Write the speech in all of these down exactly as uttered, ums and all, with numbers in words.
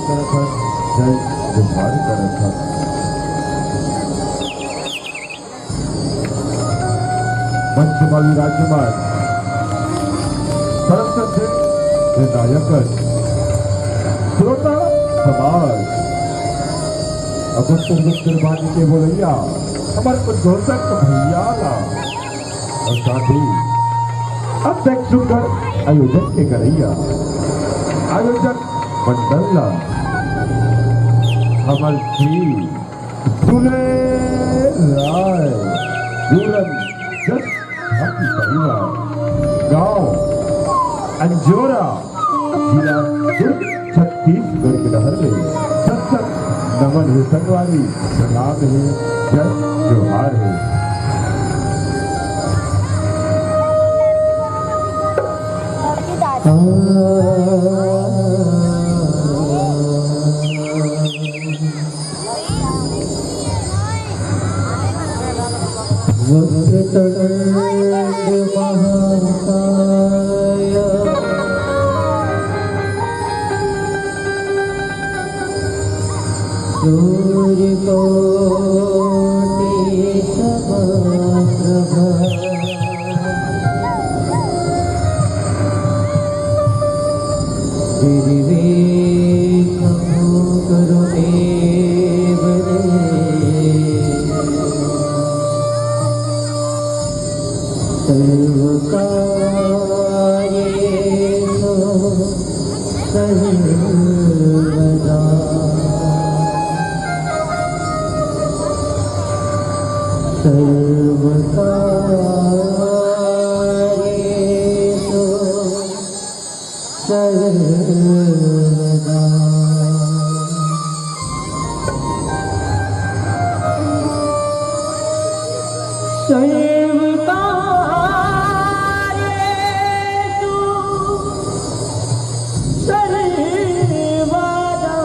करत हन, जय जोहार करत हन। मंच मा विराजमान सरस्वती के नायकन, श्रोता समाज, अब उत्तर उत्तर बानी के बोलैया हमर उद्घोषक भैया ला, अउ साथ ही अब तक सुंदर आयोजन के करैया आयोजक मंडल ला, हमर श्री दुले राय, पूरन जस हाथी परिवार, गांव अंजोरा, जिला दुर्ग, छत्तीसगढ़ के डहर ले सत सत नमन हे संगवारी, प्रणाम हे, जय जोहार हे। वक्रतुण्ड महाकाय सूर्यकोटि समप्रभ। निर्विघ्नं कुरु मे देव। सर्वकार्येषु सर्वदा। सर्वकार्येषु सर्वदा। सर्वकार्येषु सर्वदा।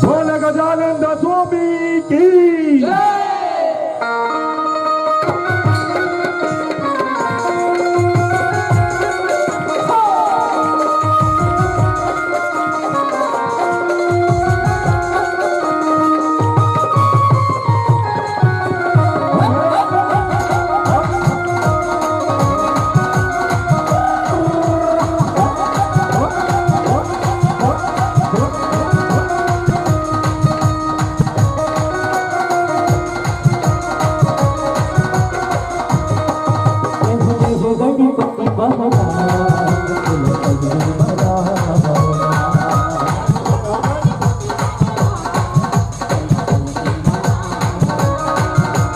बोल गजानंद स्वामी की।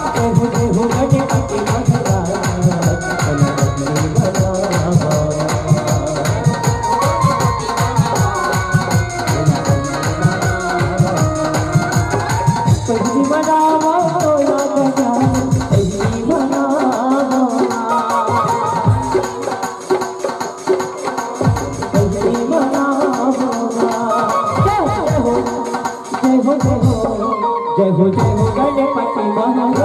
जय हो, जय हो, जय हो, जय हो, जय हो गणपति महाराज।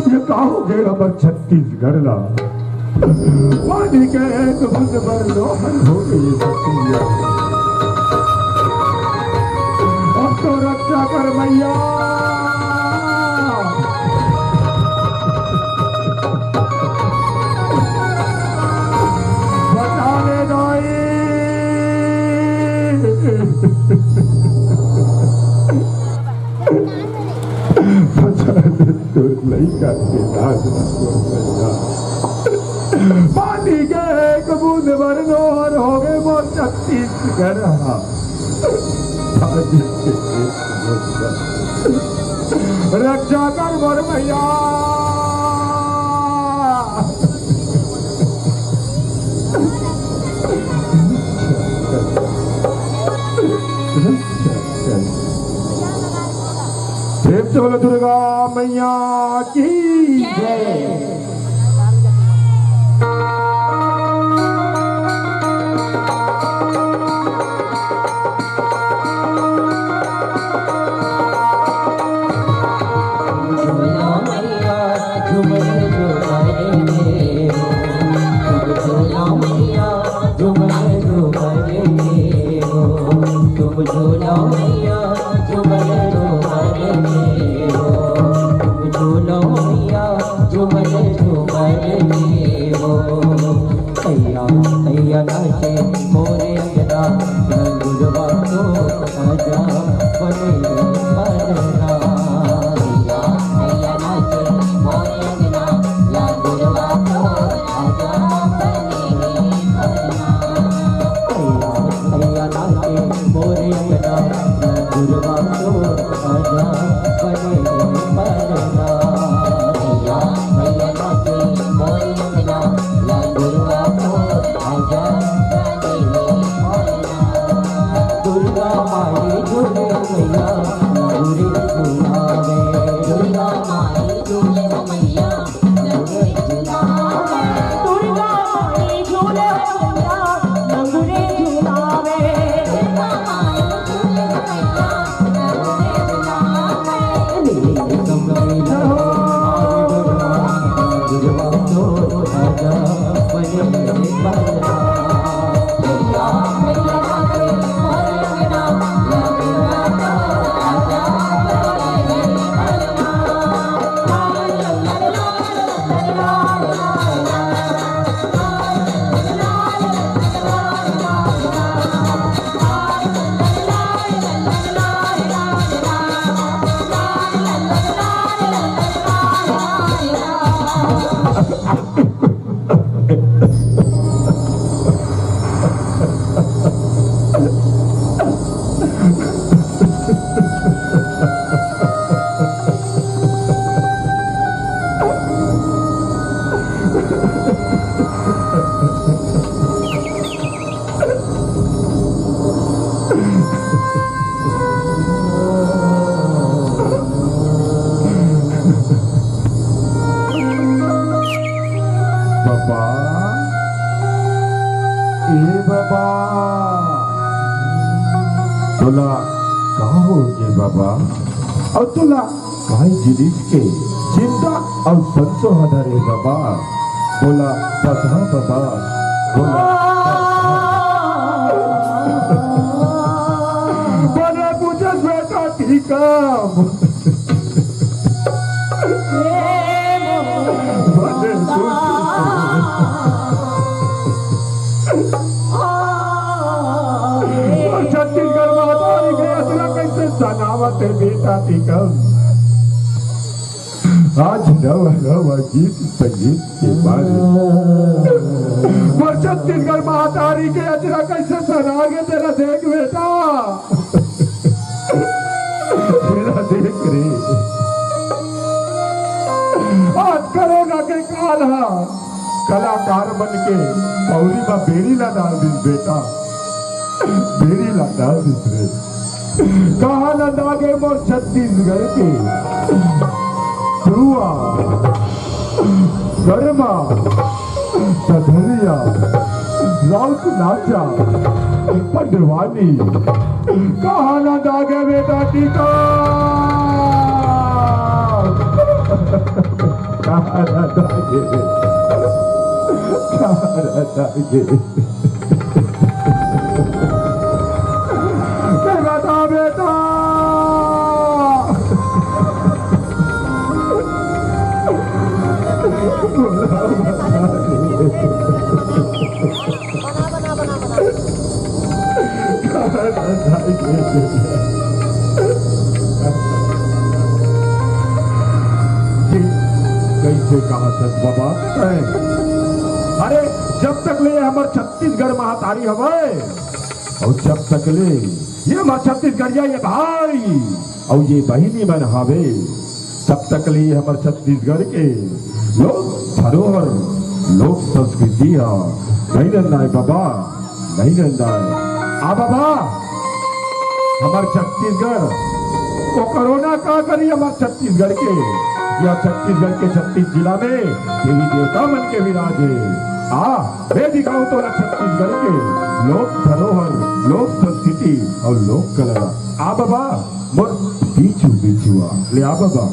ये का हो गे हमर छत्तीसगढ़ ला? पानी के एक बूंद बर लोहन हो गे छत्तीसगढ़। अब तो रक्षा कर मैया। बचा ले दाई। बचा ले तोर लइका के लाज रखो भैया। पानी के एक बूंद बर नोहर हो गे मोर छत्तीसगढ़ हा। पानी के एक बूंद बर। रक्षा कर मोर भैया। दुर्गा मैया की जय। बाबा, ए बाबा, तोला का हो गे बाबा? अउ तोला काय जिनिस के चिंता अउ संसो हदर हे बाबा? बोला बता बाबा, बोला बता। बने पूछस बेटा, ठीक हे? बने पूछस। छत्तीसगढ़ महतारी के अचरा कइसे सनावत हे बेटा, ठीक हे? आज नवा नवा गीत संगीत के मारे मोर छत्तीसगढ़ महतारी के अचरा कइसे सना गे तेला देख बेटा, तेला देख रे। आज कोरोना के काल ह कलाकार मन के पौरी म बेड़ी ला डाल दिस बेटा, बेड़ी ला डाल दिस रे। कहाँ नंदा गे मोर छत्तीसगढ़ के पुआ, गरमा, ददरिया, राउत नाचा, पंडवानी, कहाँ नंदा गे बेटा टीका? कहाँ नंदा गे? कहाँ नंदा गे? बता बेटा। कइसे कहा सच बाबा? अरे, जब तक ले हमर छत्तीसगढ़ महतारी हवय, अउ जब तक ले ये हमर छत्तीसगढ़िया, ये भाई अउ ये बहिनी मन हावे, तब तक ले हमर छत्तीसगढ़ के लोक धरोहर, लोक संस्कृति ह नइ नंदाय बाबा, नइ नंदाय। आ बाबा, हमर छत्तीसगढ़ तो कोरोना का करी हमर छत्तीसगढ़ के, या छत्तीसगढ़ के छत्तीस जिला में देवी देवता मन के विराज हे। आ, मैं दिखाऊं तोला छत्तीसगढ़ के लोक धरोहर, लोक संस्कृति अउ लोक कला। आ बाबा, मोर पीछू पीछू आ, ले आ बाबा।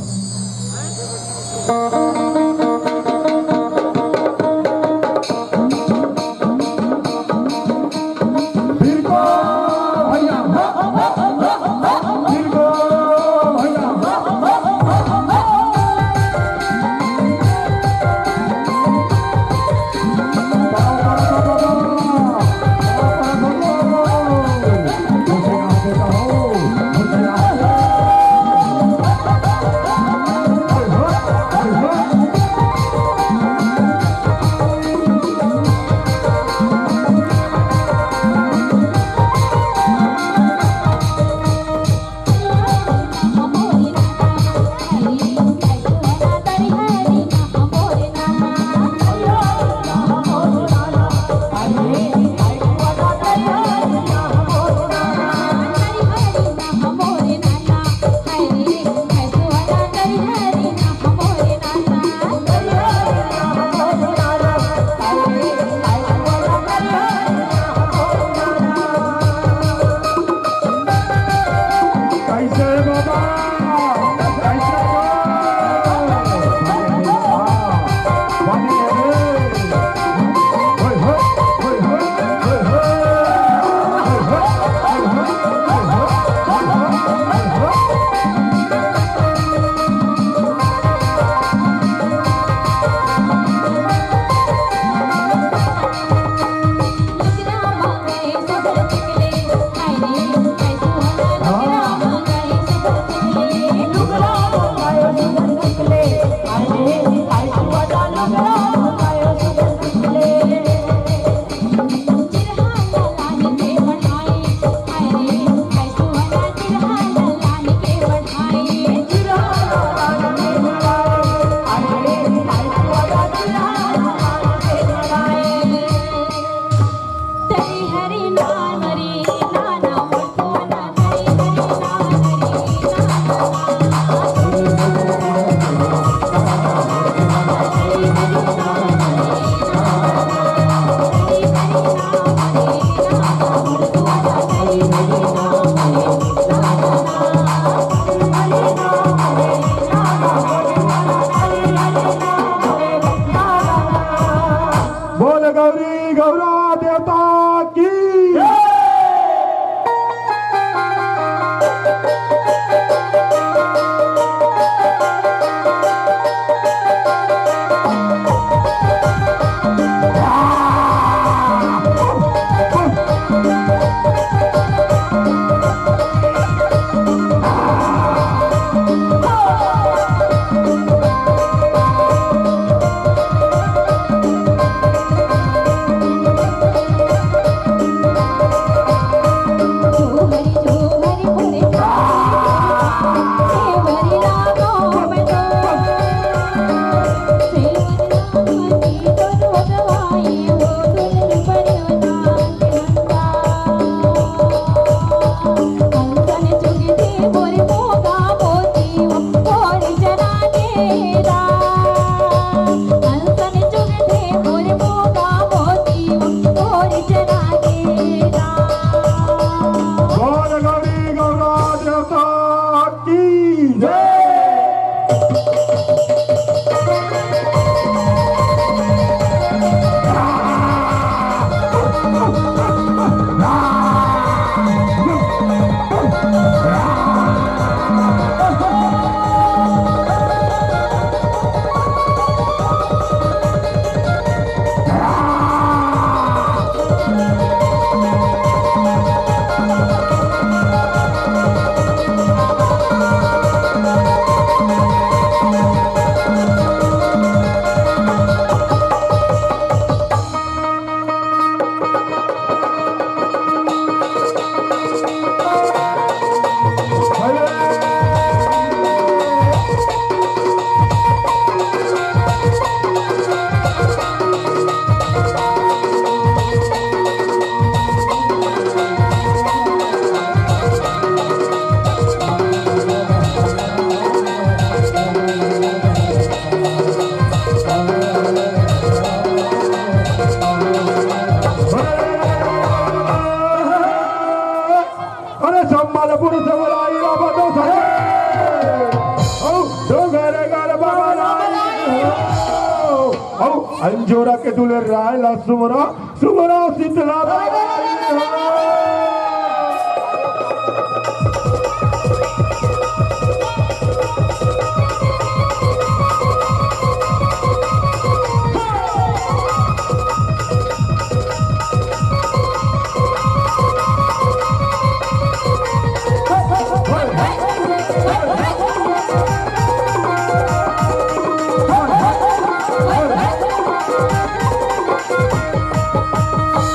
अंजोरा के दुलेर राय ला सुमरा, सुमरा शीतला भवानी।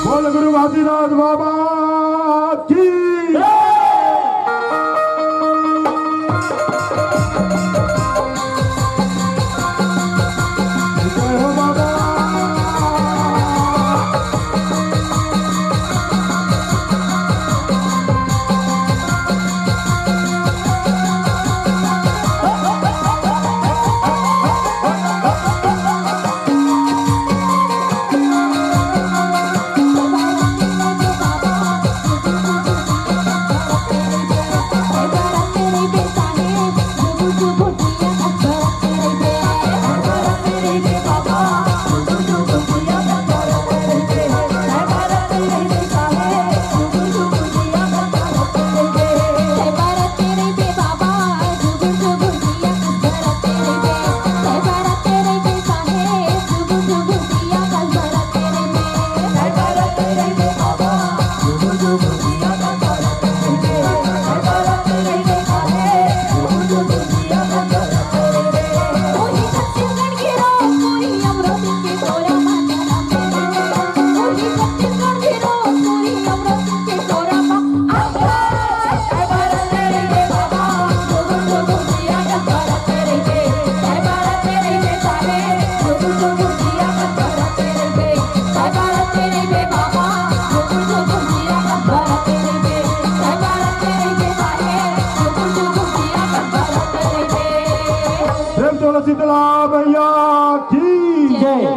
बोल गुरु घासीदास बाबा की। जय हो बाबा। प्रेम से बोलो शीतला मैया की जय।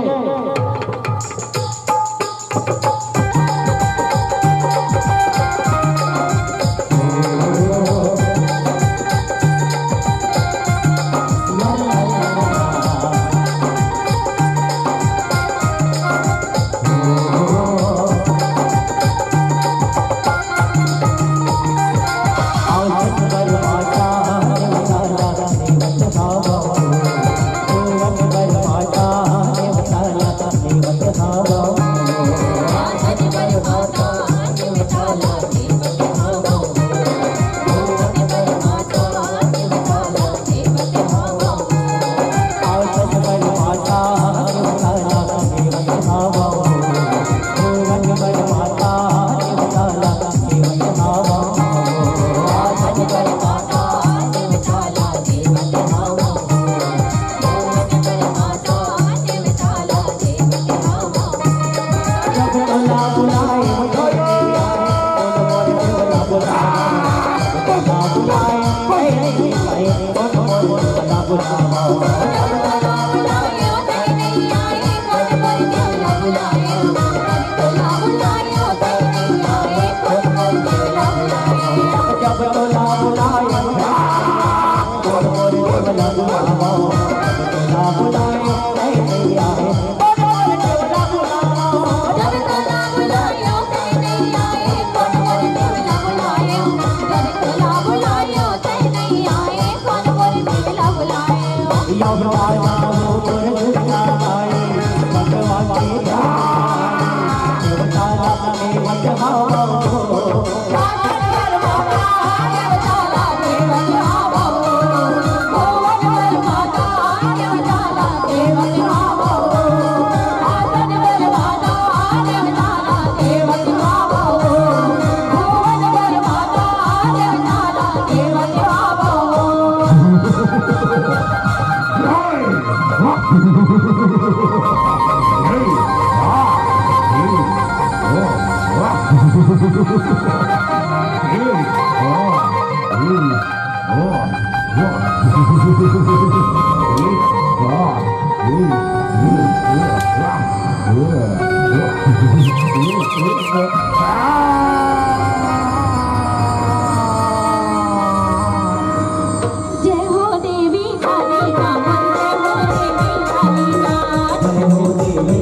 जय हो देवी काली माँ, जय हो देवी काली माँ।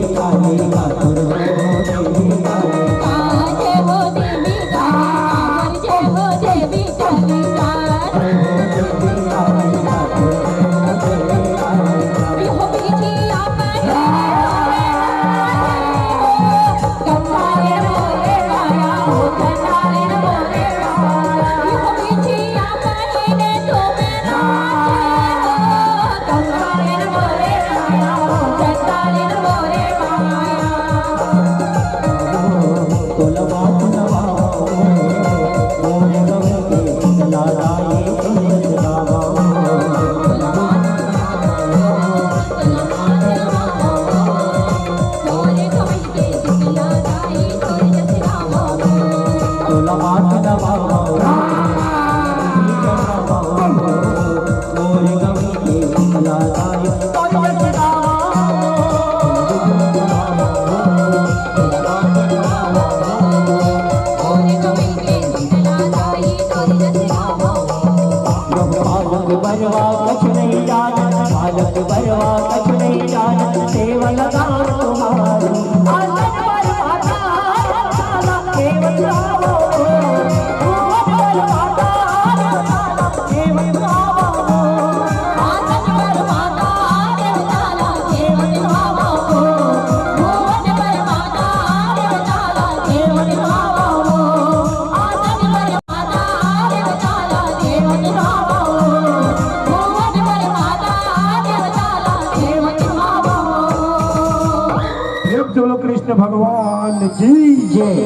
बरवा कछु नहीं जान, बालक बरवा कछु नहीं जान, सेवा लगाओ तुम्हारी। आंगन पर माता ताला, केवल गावो। भुवन पर माता ताला, केवल गावो। आंगन पर माता ताला, केवल गावो। भुवन पर माता ताला, केवल गावो। आंगन पर प्रेम से बोलो कृष्ण भगवान की जय।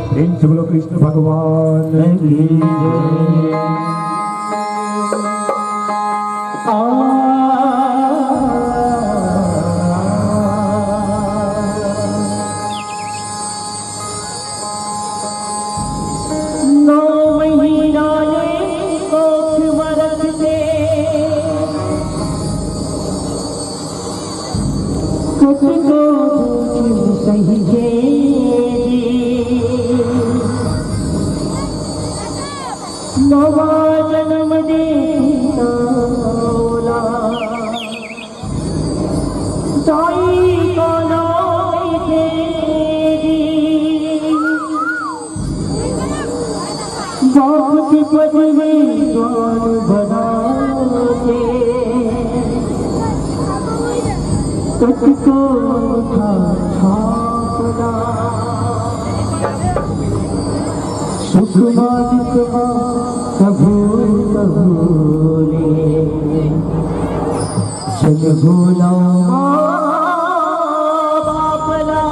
प्रेम से बोलो कृष्ण भगवान की जय। नौ महीना ले कोख में रख के, कतको दुख सही के, नवा जन्म देना ओला। दाई का नाम दे दी। बाप की पदवी दान बना के, तुझको उठा छापना। सुख मालिक कभू न भूले, झन भूला माँ बाप ला,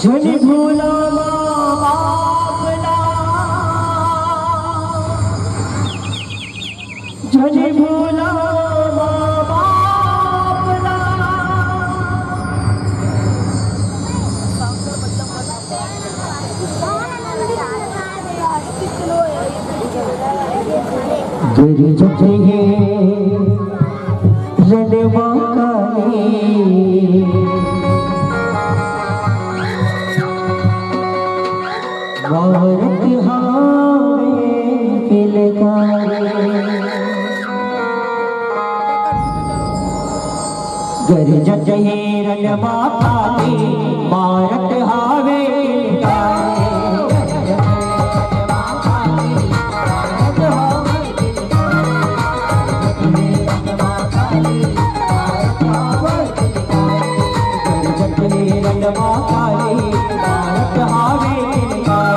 झन भूला माँ बाप ला, झन भूला माँ बाप ला। गिरजत हे रणमा काली, मारत हावे किलकारी। गरजत हे रणमा काली, मारत हावे किलकारी।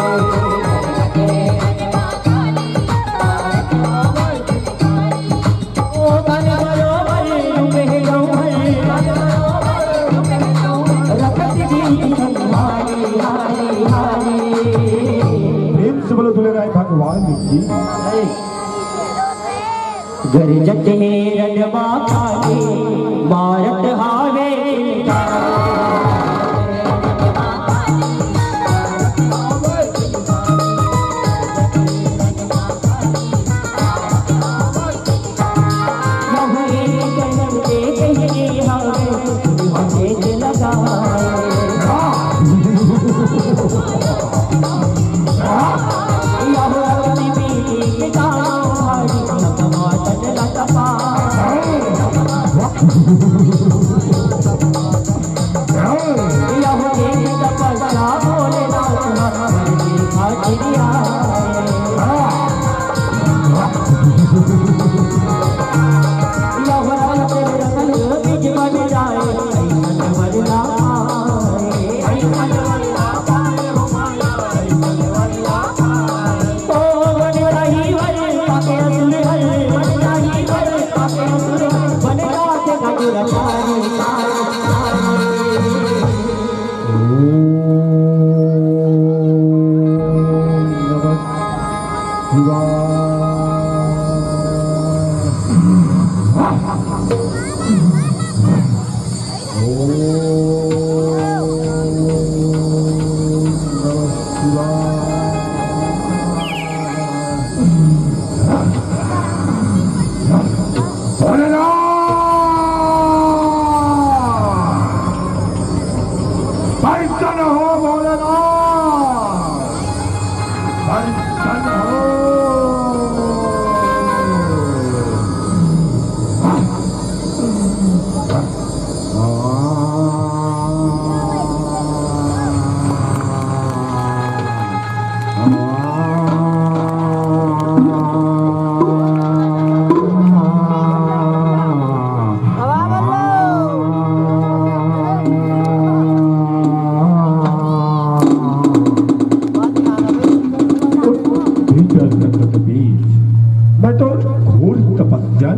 प्रेम से बोलो दुलेराय भगवान की। गरजत हे रणमा काली, मारत हावे किलकारी।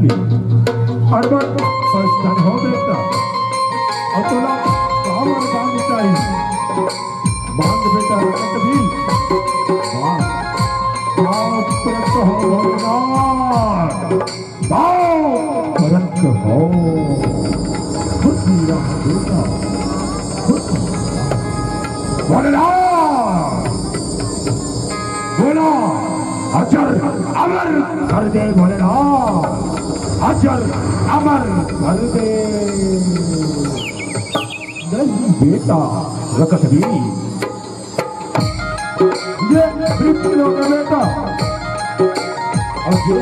अरबन पैसा हो बेटा, अउ तोला काबर बांध चाहिए? बांध बेटा रखत भी। वाह, वाह, परत हो भोलेनाथ, वाह, परत हो। खुशी रह बेटा, खुशी। भोलेनाथ, बोला, अजर अमर कर दे भोलेनाथ, अजर अमर कर दे। नहीं बेटा, रकत भी, ये मृत्यु लोग है बेटा। और ये,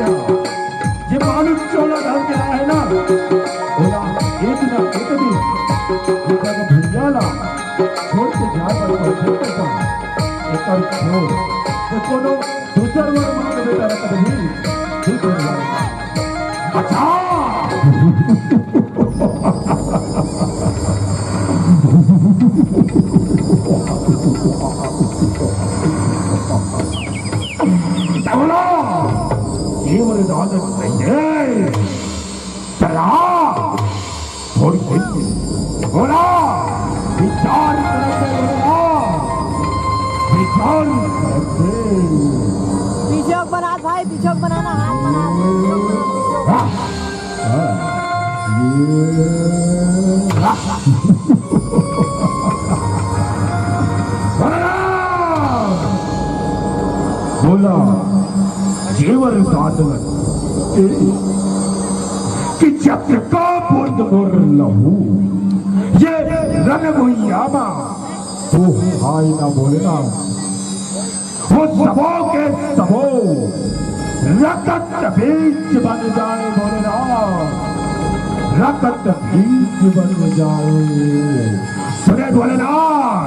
ये मालिक चोला डाल के आया है ना, बोला, एक ना एक दिन ये जगह भैया ला छोड़ के जाए पर पहुंचे तो का? एकर छोड़। तो कोनो दूसर वर मांग बेटा रख दही, दूसर वर। अच्छा। तगड़ा। ये वरदान नहीं है। चला। थोड़ी देर बोला, विचार करके बोला, विचार करके। पीछे बनात भाई, पीछे बनाना, हाथ बना, पीछे बना, पीछे बना। हाँ। हाँ। ये। बोला, बोला, जेवर साधन। कि जतका बूंद मोर लहू, ये रन भुइयां मा, वो हाय ना बोलना, वो सबो के सबो रकत बीज बन जाए बोलना, रकत बीज बन जाए। सुने भोलेनाथ,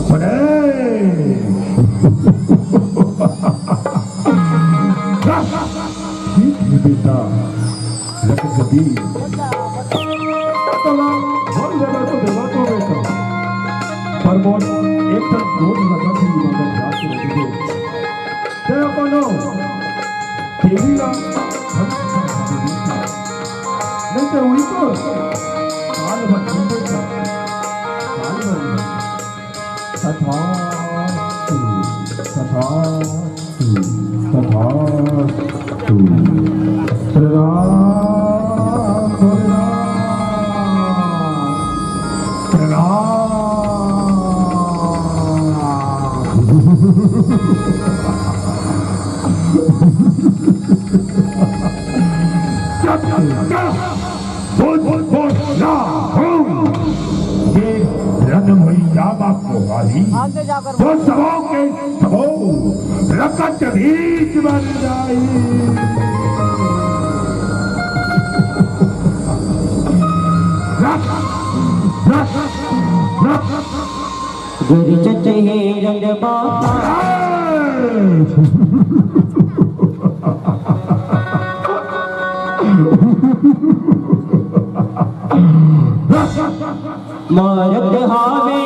सुने। ठीक है बेटा, रकत बीज। तला भर लेना तो देवा तो बेटा। पर मोर एक तक दूध लगा थी मगर जाके रख दो। ते कोनो देवी ला हम नहीं तो उनको काल भर खंडे का काल भर तथास्तु, तथास्तु, तथास्तु। प्रणाम, प्रणाम, प्रणाम। सत्य। बोल, बोल, बोल, ना, हूँ। ये रन भुइयां मा कोहारी। आगे जाकर तो सबो के सबो रकत बीज बन जाई। रक, रक, रक। गुरचत हे रंग बाबा। मारत हावे।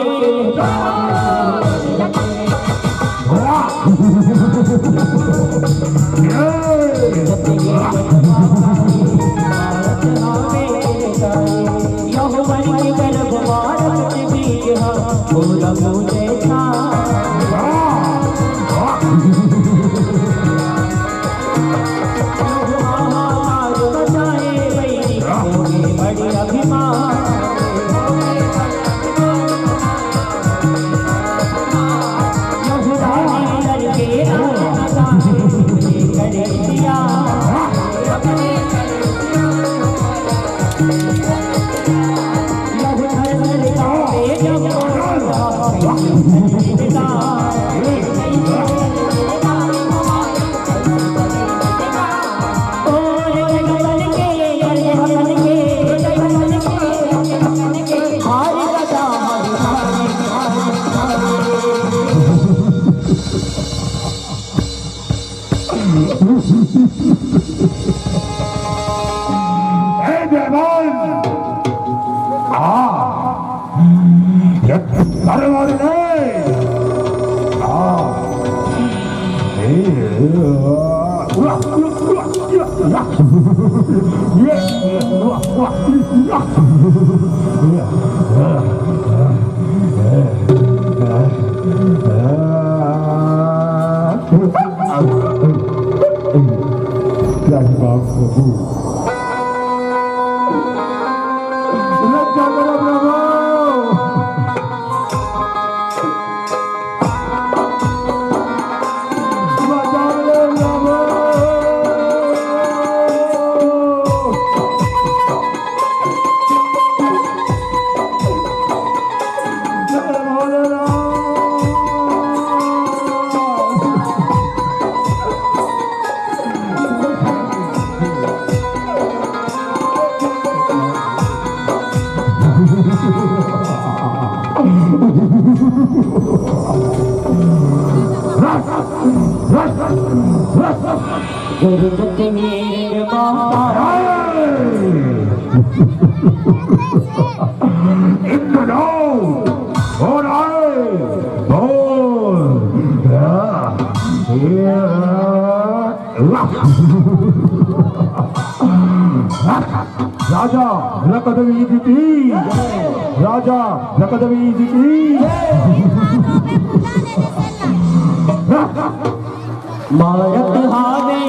ए मेहमान, आ, ये तरवार ले, आ, ए, उला, उला, उला, उला, उला। ये, ये, वाह, वाह, वाह। क्या ही बात प्रभु। लग जा मेरा प्रभु। इंद्रदेव, और आए, बोल। या, या, वाह। राजा रकतवीर की, राजा रकतवीर की। मारत हावे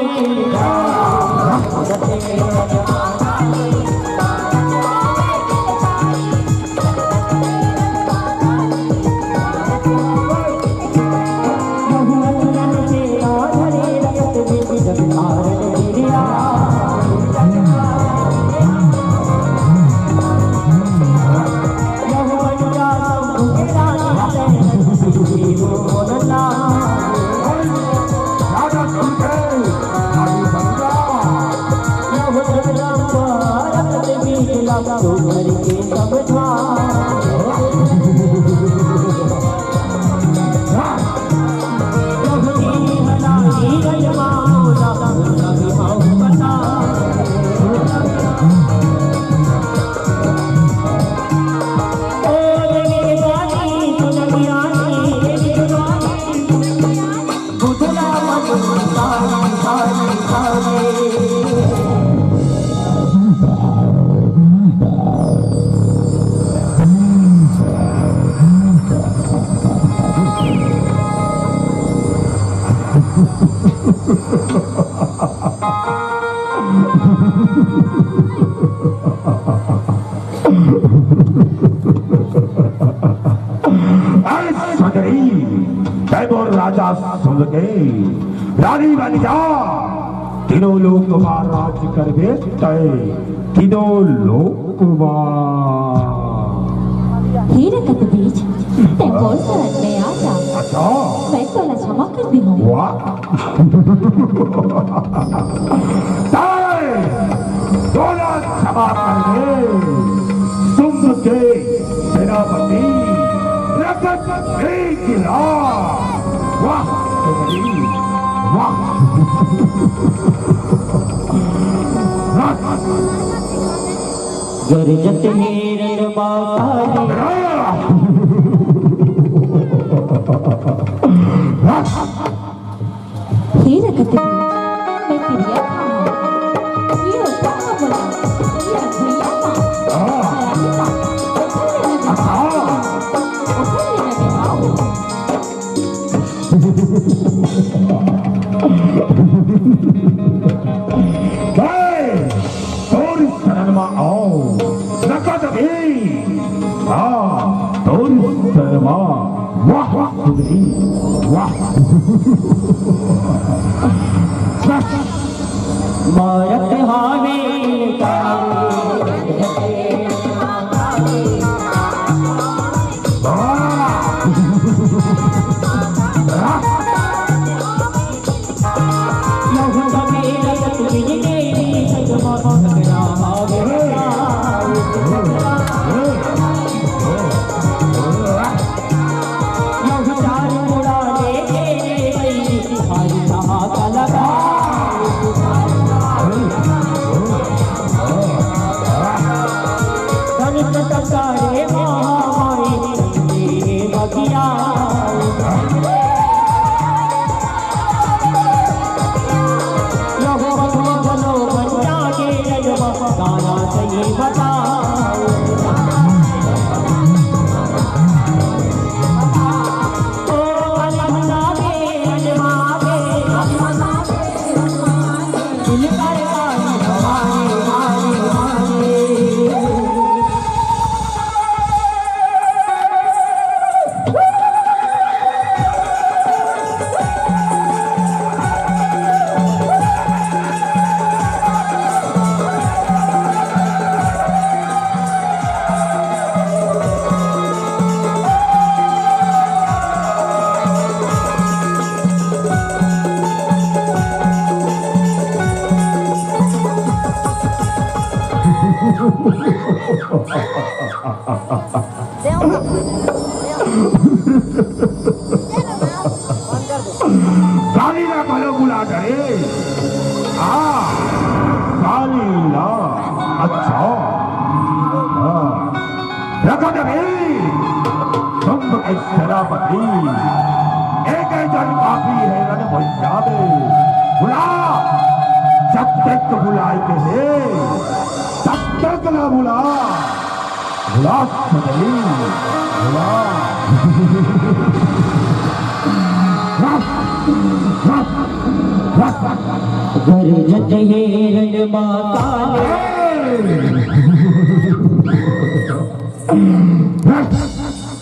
अरे सगरी, तैं मोर राजा सुन के रानी बन जा। तीनों लोक मा राज करबे तैं, तीनों लोक मा। हे रकतबीज, तैं मोर शरण में आ जा। अच्छा। मैं तोला क्षमा कर देहूँ। वाह। तैं तोला क्षमा कर दे, शुंभ के सेनापति रकतबीज ला। वाह, वाह। गरजत हिरन माता रे। हे रकतबीज, मैं पिरिया खाहूँ। ये ओखर का बोला, ये भैया का। हरामी का। ओखर ले ना दिखाओ। ओखर ले ना दिखाओ। जय। तोर शरण मा आओ, रकतबीज। हाँ, तोर शरण मा। वाह, वाह, सुंदरी, वाह। मारत हावे वाह। काली ला घलो बुला डरे। हाँ, काली ला। अच्छा। हाँ। रख दे भाई। तुम के सेनापति। एक झन काफी हे रण भैया दे। बुला। जब तक बुलाए के हे, तब तक ना बुला। भुला नहीं, भुला। गरजत हे रण माता ने।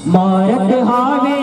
मारत हावे।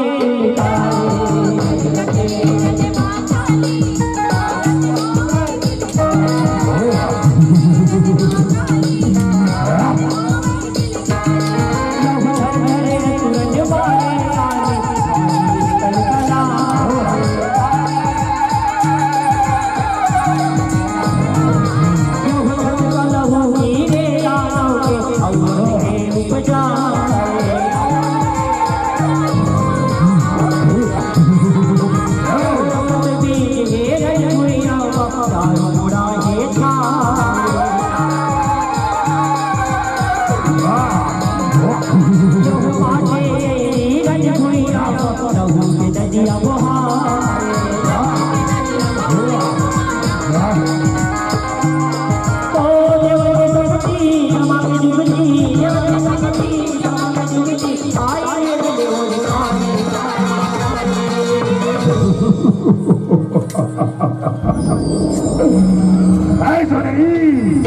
ऐसा नहीं।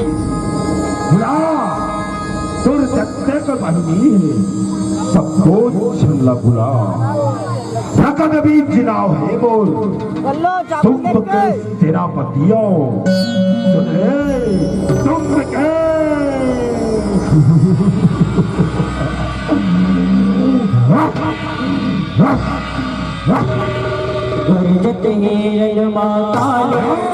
बुला, तोर जत्ते के बहिनी हे, सबो झन ला बुला। रकत बीच नाव हे मोर, बल्लो, चाबी तुम दे के के। सेनापतियों, सुन ले, तुम के। गरजत हे रण माता ने।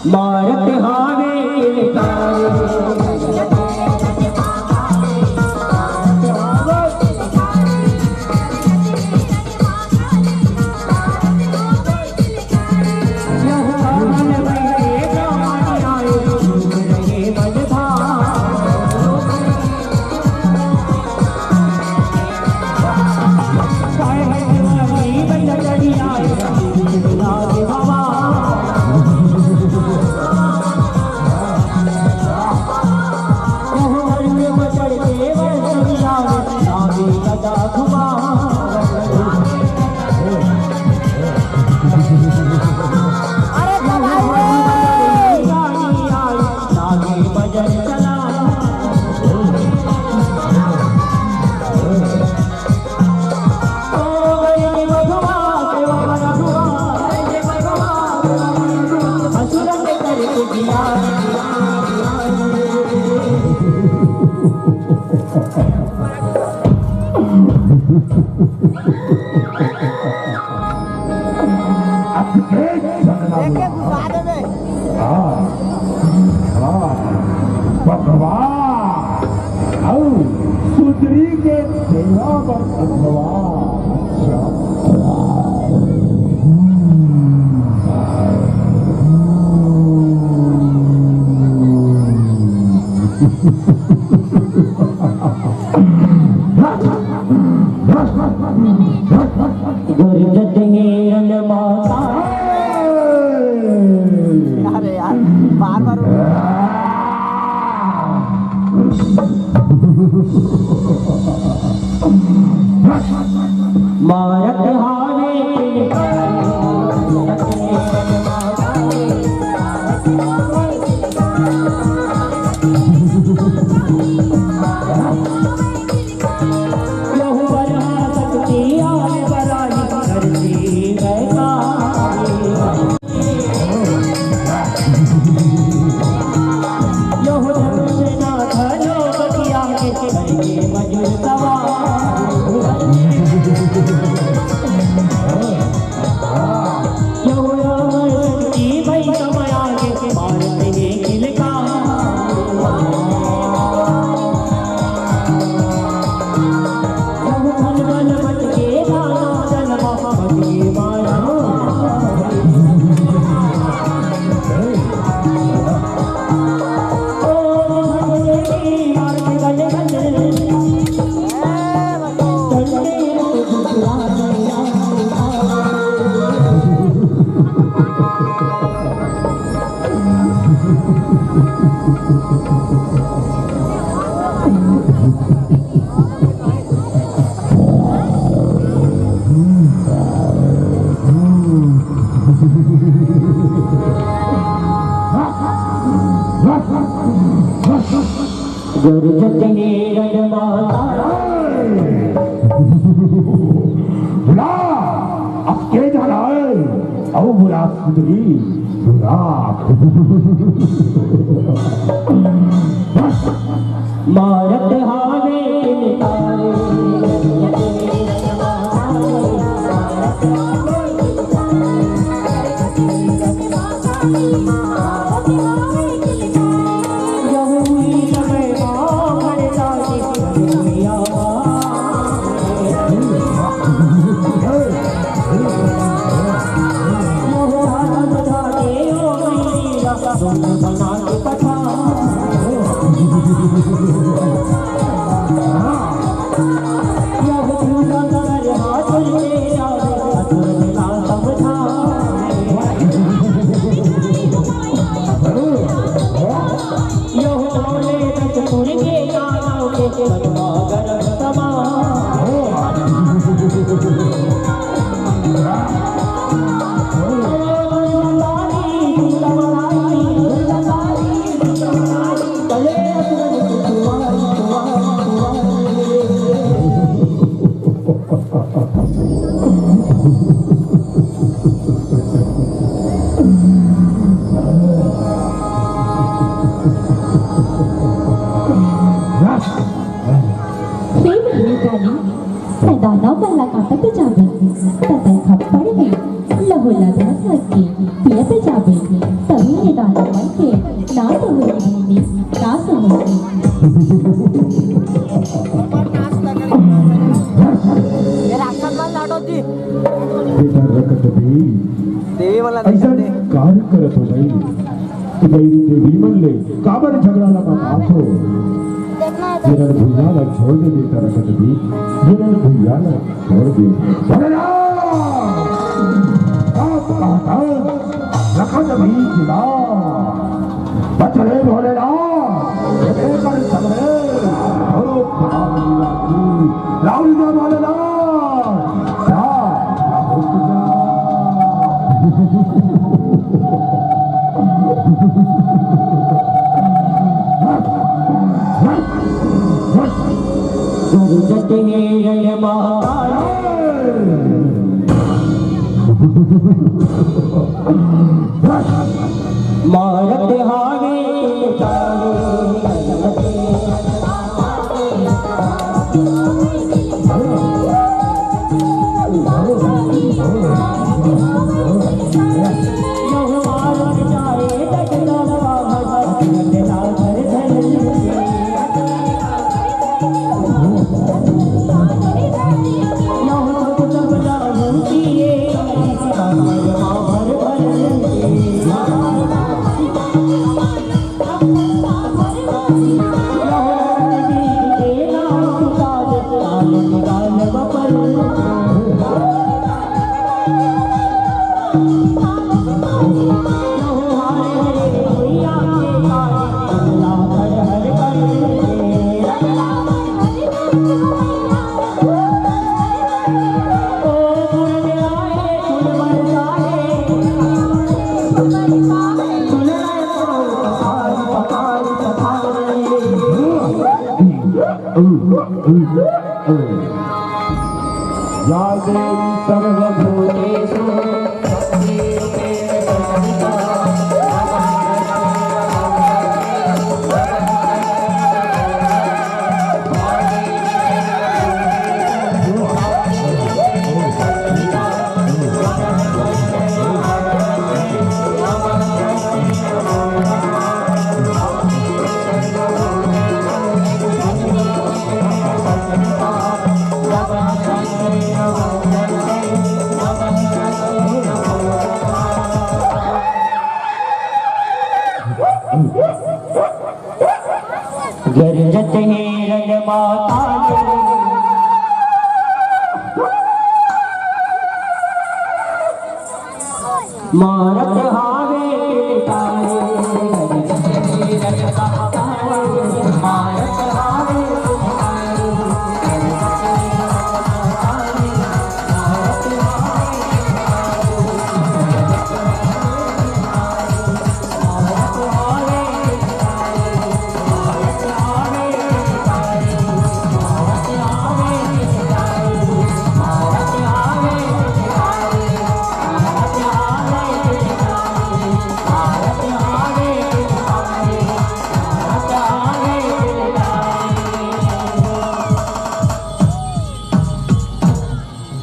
मारत हावे किलकार। अब देख सकना एक एक घुसा देबे। हाँ, हाँ, भगवान, आओ, सुधरी के देवा बर भगवान। गरजत हे रण माता। गरजत हे रण माता। बुला, अब के जाना है? अउ बुला सुंदरी, बुला। मारत हावे किलकारी। हे भगवान, तैं दानव मन ला काटत जाबे, त तैं खप्पड़ में लहू ला धर धर के पियत जाबे, तभी ये दानव मन के नाश होही बहिनी, नाश होही। ये राक्षस मन लाडो जी। बेटा रकत भी देवी वाला अइसन कार्य करत हो भाई। कि बहिनी देवी मन ले काबर झगड़ा लगात हो? ये रण भुइयां ला छोड़ दे बेटा रकत भी, ये रण भुइयां ला छोड़ दे। भोलेनाथ! आप कहता रकत भी जिला। बच रे भोलेनाथ, ये कर सगरे, भोलो भोलेनाथ। लाउल जा भोलेनाथ। मारत हावे या देवी सर्वभूतेषु गरजत हे रण माता ने, मारत हावे किलकारी। गरजत हे रण माता ने, मारत हावे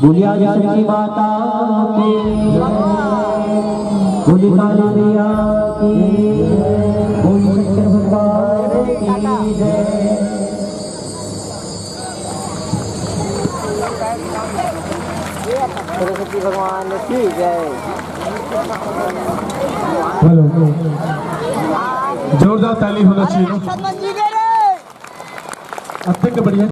बोलिए आदिशक्ति माता की, बोलिए काली मैया की, बोलिए शंकर भगवान की जय। सरस्वती भगवान की जय। हेलो, जोरदार ताली होना चाहिए। अतेक बढ़िया